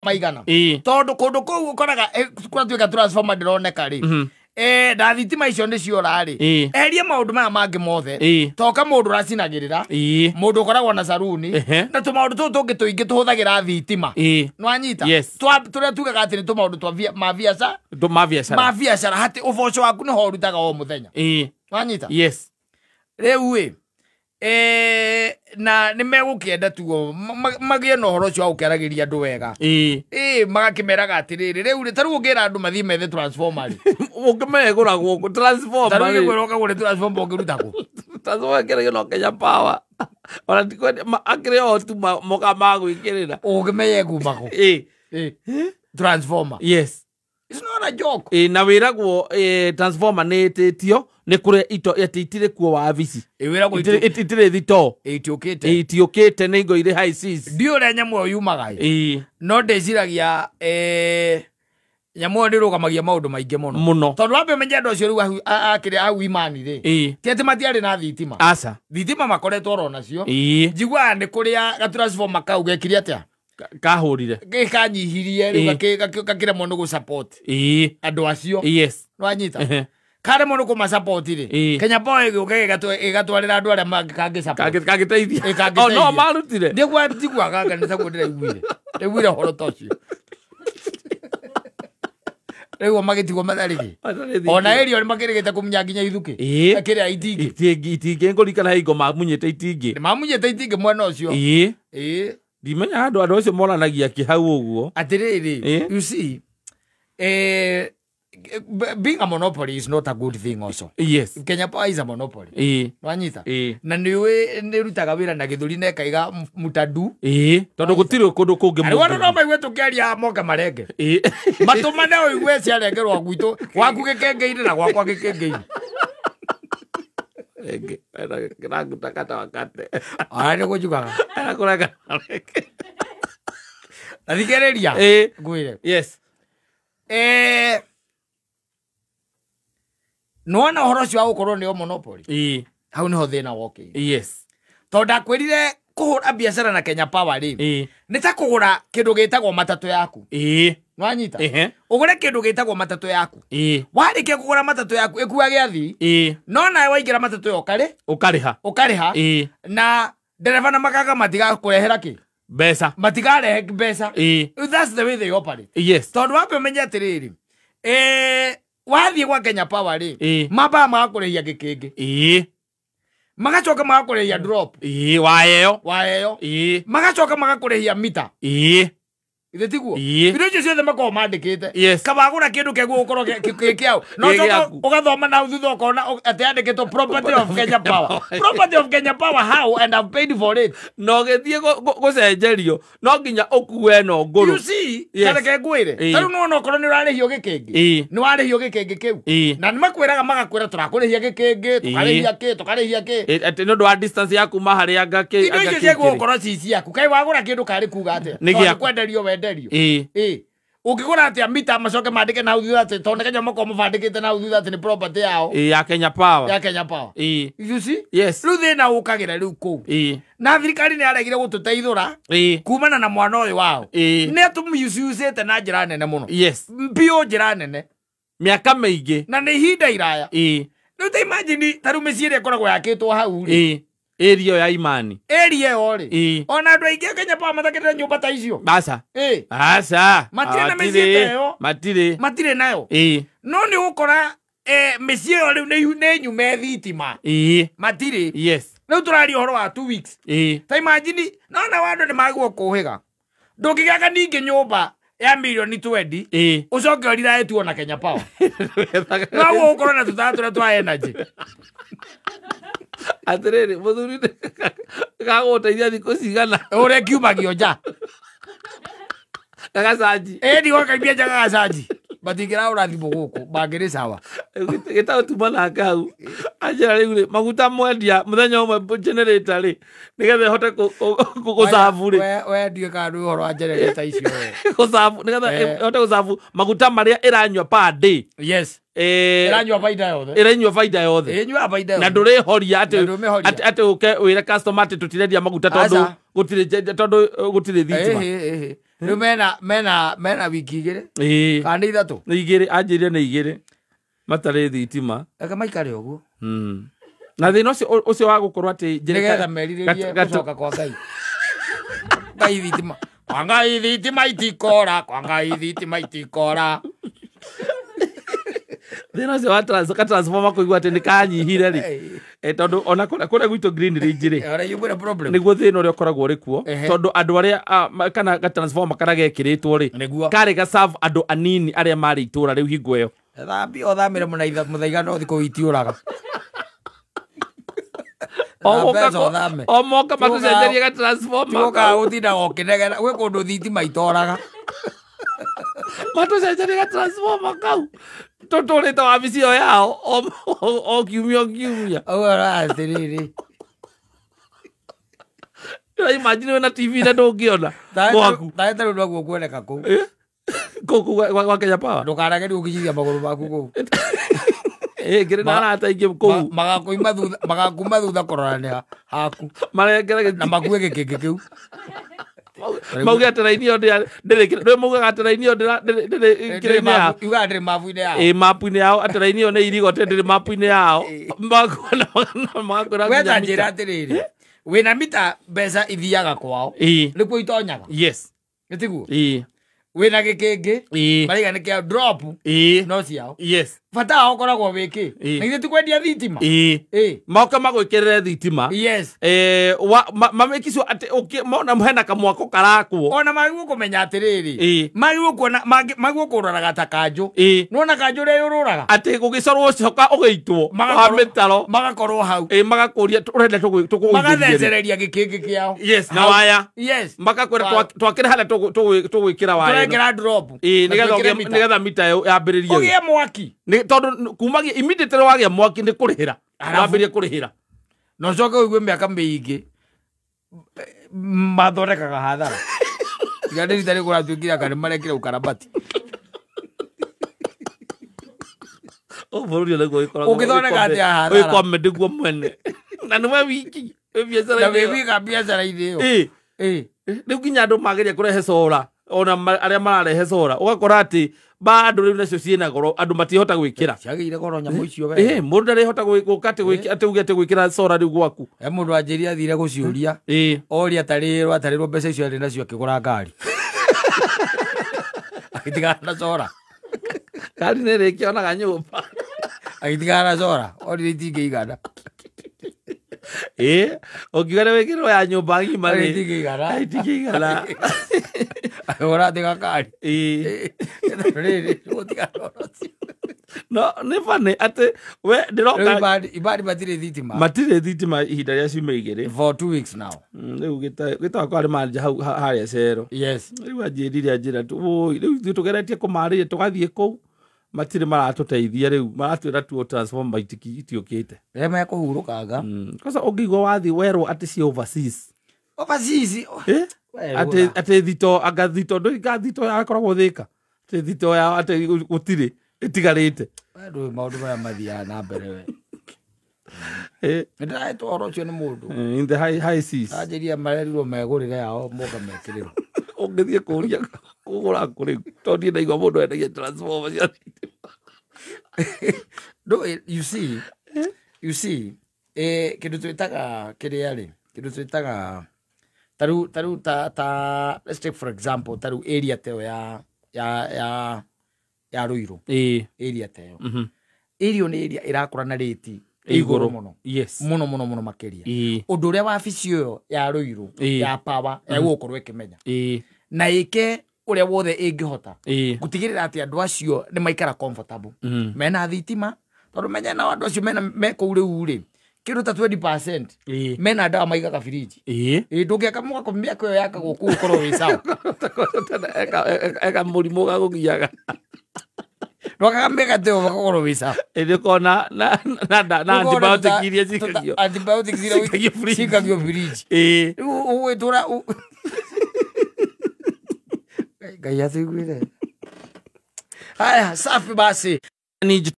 maigana. Ĩĩ. Tondũ kũndũ kũu ũkoraga kũratuĩka transformer ndĩroneka rĩ, na thitima icio nĩ ciora rĩ, Ĩĩ. eheria maũndũ maya mangĩ mothe. Ĩĩ. Toka mũndũ ũracinagĩrĩra, Ĩĩ. mũndũ ũkoragwo na saruni, na tũmaũndũ tũtũ tũngĩ tũingĩ tũhũthagĩra thitima. Ĩĩ. Nĩwanyita? Yes. Tũrĩa tugaga atĩ nĩ tũmaũndũ twa ma biacara. Ma biacara. Ma biacara, hatĩ ũboco waku nĩho ũrutaga o mũthenya. Ĩĩ. Nĩwanyita? Yes. Rĩu ĩ, na nĩ megũkĩenda tuo magĩe na ũhoro ũcio wa gũkĩaragĩria andũ wega. Ĩĩ. Ĩĩ, magakĩmeraga atĩrĩrĩ, rĩu rĩ, ta rĩu ũngĩra andũ mathiĩ methe transformer rĩ. Ũngĩmegũragwo kũ transformer Ta rĩu rĩ. ingĩkwĩra ũkagũre transformer ũngĩruta kũ? Transformer ĩkĩragio no Kenya Power. Ona tikwendia akĩrĩ o tu moka magwĩkĩrĩra. Ũngĩmenya ĩkuma kũ? Ĩĩ. Ĩĩ. Transformer. Yes. It's not a joke. Ĩĩ, na wĩragwo transformer nĩ ĩtĩtio nĩ kũrĩa ito atĩ itirĩ kuo wabici. Ĩĩ, wĩragwo Itirĩ thitoo. Ĩĩ, itiũkĩte. Ĩĩ, itiũkĩte nĩ ingo irĩ high seas. Ndiũĩ ũrĩa nyamũ ĩyo yumaga ĩ. Ĩĩ. No ndĩciragia nyamũ ĩyo nĩrũgamagia maũndũ maingĩ mũno. Mũno. Tondũ wambe ũmenye andũ acio rĩu akĩrĩ hau imani rĩ. Ĩĩ. Ti atĩ matiarĩ na thitima. Aca. Thitima makoretwo oro nacio. Ĩĩ. Njiguaga nĩ kũrĩa gatransformer kau gekire atĩa? Kahũrire. Gĩkanyihirie rĩu Ĩĩ. gakĩremwo nĩ gũ-support Ĩĩ. andũ acio. Yes. Nĩwanyita? Ehe. Karemwo nĩ kũma-support rĩ. Ĩĩ. Kenya Power ĩgĩũka ĩgatwarĩra andũ arĩa kangĩ-support. Kangĩteithia. Ĩĩ, kangĩteithia. O, no marutire. Nĩguo njiguaga anga nĩ taguo ndĩraiguire. Ndaiguire ũhoro ta ũcio. Rĩu o magĩtigwo matarĩ kĩ. Matarĩ thitima. Ona ĩrio nĩmakĩrĩgĩte kũmunya nginya ithukĩ. Ĩĩ. Kĩrĩa itingĩ. Itingĩ, itingĩ ngũririkana hingo mamunyĩte itingĩ. Nĩmamunyĩte itingĩ mwena ũcio. Ĩĩ. Ĩĩ. Ndimenya andũ acio moranagia kĩ hau ũguo. Atĩrĩrĩ, Ĩĩ. you see, being a monopoly is not a good thing also. Yes. Kenya Power is a monopoly. Ĩĩ. Nĩwanyita? Ĩĩ. Na nĩũĩ nĩrutaga wĩra na gĩthũri na ĩkaiga mũtadu. Ĩĩ. Tondũ gũtirĩ kũndũ kũngĩ Na rĩu andũ mũndũ. no maigue tũkĩaria moke marenge. Ĩĩ. Matũmane ũigue ciarengerwo gwitũ, gwaku gĩkĩngĩ-inĩ na gwakwa gĩkĩngĩ-inĩ. Renge. Kĩranguta wakate. Ona nĩ kũnjugaga. Ena kũrenga marenge. Na thikĩrĩria. Ĩĩ. Ngwĩre. Yes. Nĩwona ũhoro ũcio wa gũkorwo nĩo monopoly? Ĩĩ. Hau nĩho thĩna wokĩire. Yes. Tondũ ndakwĩrire kũhũra biacara na Kenya Power rĩ, Ĩĩ. nĩ ta kũgũra kĩndũ gĩtagwo matatũ yaku. Ĩĩ. Nĩwanyita? Ehe. Ũgũre kĩndũ gĩtagwo matatũ yaku. Ĩĩ. Warĩkia kũgũra matatũ yaku ĩkuage athii. Ĩĩ. No nawe waingĩra matatũ ĩyo ũkarĩ? Ũkarĩha. Ũkarĩha. Ĩĩ. Na ndereba na makanga matigakũrehera kĩ? Mbeca. Matigarehe mbeca. Ĩĩ. That's the way they operate. Yes. Tondũ wambe ũmenye atĩrĩrĩ, wathiĩ gwa Kenya Power rĩ, Ĩĩ. mambaga magakũrĩhia gĩkĩngĩ. Ĩĩ. Magacoka magakũrĩhia drop. Ĩĩ, waeo. Waeo. Ĩĩ. Magacoka magakũrĩhia mita. Ĩĩ. Ithe tiguo? Ĩĩ. Indo icio ciothe makoragwo mandĩkĩte. Yes. Kaba wagũra kĩndũ kĩaguo gũkorwo kĩ kĩao. No Gĩ ũcoke gĩaku. ũgathoma na thutha ũkona atĩ yandĩkĩtwo property of Kenya Power. Property of Kenya Power how and I've paid for it. Na ũgĩthiĩ gũcenjerio no nginya ũkue ĩno ngũrũ. You see, Yes. tareke ngwĩre. Ĩĩ. Ta rĩu nĩwona okorwo nĩ ũrarĩhio gĩkĩngĩ. Ĩĩ. Nĩ warĩhio gĩkĩngĩ kĩu. Ĩĩ. Na nĩ makwĩraga magakwĩra tũrakũrĩhia gĩkĩngĩ, tũkarĩhia kĩ, tũkarĩhia kĩ. Ĩ, atĩ nĩ ũndũ wa distance ya kuma harĩa anga kĩ Indo anga icio kĩ ciaguo kĩrĩ. gũkorwo ci ciaku. Kaĩ wagũra kĩndũ karĩ kuga atĩa? Nĩ Tondũ gĩaku. kwenderio wenderio. Ĩĩ. Ĩĩ. Ũngĩgũra atĩa mita macoke mandĩke na hau thutha atĩ tondũ nĩ Kenya makorwo mabandĩkĩte na hau thutha atĩ nĩ property yao. Ĩĩ, ya Kenya Power. Ya Kenya Power. Ĩĩ. You see? Yes. Rĩu thĩna ũkagĩra rĩu kũu. Ĩĩ. Na thirikari nĩ yaregire gũtũteithũra Ĩĩ. kumana na mwana ũyũ wao. Ĩĩ. Nĩ atũmisucĩte na njĩra nene mũno. Yes. Mbiũ njĩra nene. Mĩaka mĩingĩ. Na nĩ ihinda iraya. Ĩĩ. Rĩu ta imagine ta rĩu mĩciĩ ĩrĩa ĩkoragwo yakĩtwo hau rĩ. Ĩĩ. Area ya Imani. Area ĩyo rĩ. Ĩĩ. Ona andũ aingĩ a Kenya Power matakĩte nyũmba ta icio. Aca. Ĩĩ. Aca. Matirĩ na mĩciĩ ta ĩyo. Matirĩ. Matirĩ nayo. Ĩĩ. No nĩ ũgũkora mĩciĩ ĩyo rĩu nĩ nyume thitima. Ĩĩ. Matirĩ. Yes. Rĩu tũraria ũhoro wa 2 weeks. Ĩĩ. Ta imagine nona wa andũ nĩ magwo kũhĩga. Ndũngĩgĩaka ningĩ nyũmba ya milioni 20. Ĩĩ. Ũcoke ũrirae tu ona Kenya Power. Noguo ũkorwo na tũtawa tũrĩa twa energy. Atĩrĩrĩ, mũthuri gagũteithia thikũ cigana? Ũrĩa kiumagio nja. Gagacanji. Ĩĩ, ndigwo kaimia nja gagacanji. Matingĩrahũra thimũ gũkũ, mangĩrĩ sawa. Gĩtaũ tuma nake hau. Anjĩra rĩu rĩ, maguta mwendia mũthenya ũmwe generator rĩ, nĩgetha ĩhote gũcabu rĩ. We ndiũĩ kana nĩ ũhoro wa generator icio we. Gũcabu, nĩgetha ĩhote gũcabu maguta marĩa ĩranyua per day. Yes. Ĩranyua baida yothe. Ĩranyua baida yothe. Ĩnyuaga baida yothe. Na ndũrĩhoria Na ndũmĩhoria. atĩ ũke wĩre customer atĩ tũtirendia maguta tondũ Aca. gũtirĩ tondũ gũtirĩ thitima. Ĩhĩ, ĩhĩ. Rĩu mena wiki igĩrĩ. Ĩĩ. Kana nĩ ithatũ? Nĩ igĩrĩ, anjĩrire nĩ igĩrĩ. Matarĩ thitima. Reke maikare ũguo. Na thĩna ũcio wa gũkorwo atĩ nĩgetha merirĩrie gũcoka kwa Ngai. Ngai thitima. Kwa Ngai thitima itikora, kwa Ngai thitima itikora. Thĩna ũcio wa transformer kũigua atĩ nĩ kanyihire rĩ. Tondũ ona kũrĩa gwitũ Green Ridge rĩ. Ora you got a problem. Nĩguo thĩna ũrĩa ũkoragwo ũrĩ kuo. Tondũ andũ arĩa kana ga transformer karĩa gekĩrĩtwo rĩ. Karĩ ga serve andũ anini arĩa marĩ itũra rĩu hingo ĩyo. Thambia ũthamĩre mũthaiga no thikũ itiũraga. O moka matũcenjerie ga transformer. Tũkaga gũtindaga ũkĩnegena gwĩ kũndũ thitima itoraga. Matũcenjerie ga transformer kau. Tũtũrĩte wabici ĩyo yao o kiumia o kiumia. Ũguo atĩrĩrĩ. Imagine wĩna TV na ndũngĩona gwaku. Ta rĩu naguo kuoneka kũu. Kũu gwa Kenya Power. Ndũkanagerie gũkinyithia magũrũ maku kũu. Ngĩrĩ na arata aingĩ kũu. Magakuma thutha kũrora nĩ haku. Marengere na makue gĩkĩngĩ kĩu. Mauge atĩ raini ĩyo ndĩrĩ maugaga atĩ raini ĩyo ndĩrĩ kĩrĩa-inĩ yao. Yugaga ndĩrĩ mabu-inĩ yao. Ĩĩ mapu-inĩ yao atĩ raini ĩyo nĩ irigo atĩ ndĩrĩ mapu-inĩ yao. Magakwĩra We ta njĩra atĩrĩrĩ. Wĩna mita mbeca ithiaga kwao. Nĩkuo itonyaga. Yes. Nĩtiguo? Ĩĩ. Wĩna gĩkĩngĩ. Maraiga nĩ kĩa drop. No ciao. Yes. Bata wao ũkoragwo wĩ kĩ? Na githĩ ti kwendia thitima? Ĩĩ. Moke magwĩkĩrĩre thitima. Yes. Mamake sure atĩ mona hena kamwako karakwo. Ona magĩrĩirwo kũmenya atĩrĩrĩ. Magĩrĩirwo kuona magĩrĩirwo kũroraga ta kanjũ. Nĩwona kanjũ ũrĩa yũrũraga? Atĩ gũgĩcorwo coka ũgĩitwo wa mĩtaro. Magakorwo hau. Magakũria ũrenda tũgũithĩrie. Magathecereria gĩkĩngĩ kĩao. Yes, na waya. Yes. Magakwĩra twakĩre harĩa tũgwĩkĩra waya ĩno. Tũrekĩra drop. Nĩgetha mita ĩyo yambĩrĩrie. Ũgĩe mwaki. Tondũ kumagia immediately wagĩa mwaki nĩ kũrĩhĩra. Wambĩrĩrie kũrĩhĩra. Na ũcoke ũigue mĩaka mĩingĩ mathondekaga hathara. Tiga nĩ rita rĩu kũratuĩkire anga nĩ marekire ũkarabati. Bũrũri ũyũ nĩguo ũgĩkoragwo Ũngĩthondeka atĩa hathara? Wĩ comedy guo mwene. Na nĩwe wiki. Wĩ biacara-inĩ Na wĩ ĩyo. wika biacara-inĩ ĩyo. Rĩu nginya andũ mageria kũrehe cora. Ona arĩa mararehe cora. Ũgakora atĩ bado rĩu nacio ciĩna goro andũ matihota gwĩkĩra. Ciagĩire goro nyamũ icio we. Mũndũ ndarĩhota gũka atĩ uge atĩ gwĩkĩra cora rĩu gwaku. Mũndũ anjĩrire athire gũciũria. Oria atarĩrwo mbeca icio arĩ nacio akĩgũra ngari. Agĩtigana na cora. Ngari nĩ ĩrĩkĩonaga nyũmba. Agĩtigana na cora. Orire itingĩigana. Ũngiuga nĩ wĩkĩrwo ya nyũmba ng'ima rĩ. Itingĩigana. Itingĩigana. Agĩgũra atĩ gakari. Rĩrĩ, gũtigana ũhoro ũcio. No, nĩ funny atĩ we ndĩroka. Rĩu ibandi matirĩ thitima. Matirĩ thitima ihinda rĩa ciumia igĩrĩ. For 2 weeks now. Rĩu gĩtagwo kwarĩ manager hau harĩa Cero. Yes. Rĩu anjĩrire anjĩra rĩu ithuĩ tũgeretie kũmarĩria tũgathiĩ kũu. Matirĩ maratũteithia rĩu maratwĩra tuo transformer itiũkĩte. Rĩrĩa mekũhurũkanga. Kwanza ũngĩigua wathiĩ werwo atĩ ciĩ overseas. Overseas? Atĩ thito anga thito ndũiga thito yakoragwo Thĩka. Atĩ thito yao atĩ gũtirĩ ĩtigarĩte. We ndũĩ maũndũ maya mathiaga na mbere we. Nĩndĩrahetwo ũhoro ũcio nĩ mũndũ. In the high seas. Anjĩria marerirwo megũrĩre yao moka mekĩrĩrwo. Ũngĩthiĩ kũũria kũgũra kũ rĩu tondũ niĩ ndaigua mũndũ endagia transformer cia thitima. No, you see, you see, kĩndũ twĩtaga kĩrĩa rĩ, kĩndũ twĩtaga tarĩu ta let's take for example tarĩu area ta ĩyo ya Ruiru. Area ta ĩyo. Area nĩ area ĩrakũra na rate igũrũ mũno. Yes. Mũno mũno mũno makĩria. Ũndũ ũrĩa wabici ĩyo ya Ruiru ya Power ĩgũkorwo ĩkĩmenya. Na ĩke ũrĩa wothe ĩngĩhota. Gũtigĩrĩra atĩ andũ acio nĩ maikara comfortable. Mena thitima tondũ menya nao andũ acio mena me kũu rĩu rĩ kĩndũ ta 20% mena ndawa maigaga firiji. Ndũngĩaka mwako mĩaka ĩyo yakagwo kũu ũkorwo wĩ sawa. Eka mũrimũ gagũgiaga. Ndwakaga mĩaka ta ĩyo ũgakorwo wĩ sawa. Ĩndĩ ũkona na antibiotic iria cikagio. Antibiotics iria cikagio firiji. Rĩu ũgwĩtũra Ngai atũiguĩre. Haya, safi basi.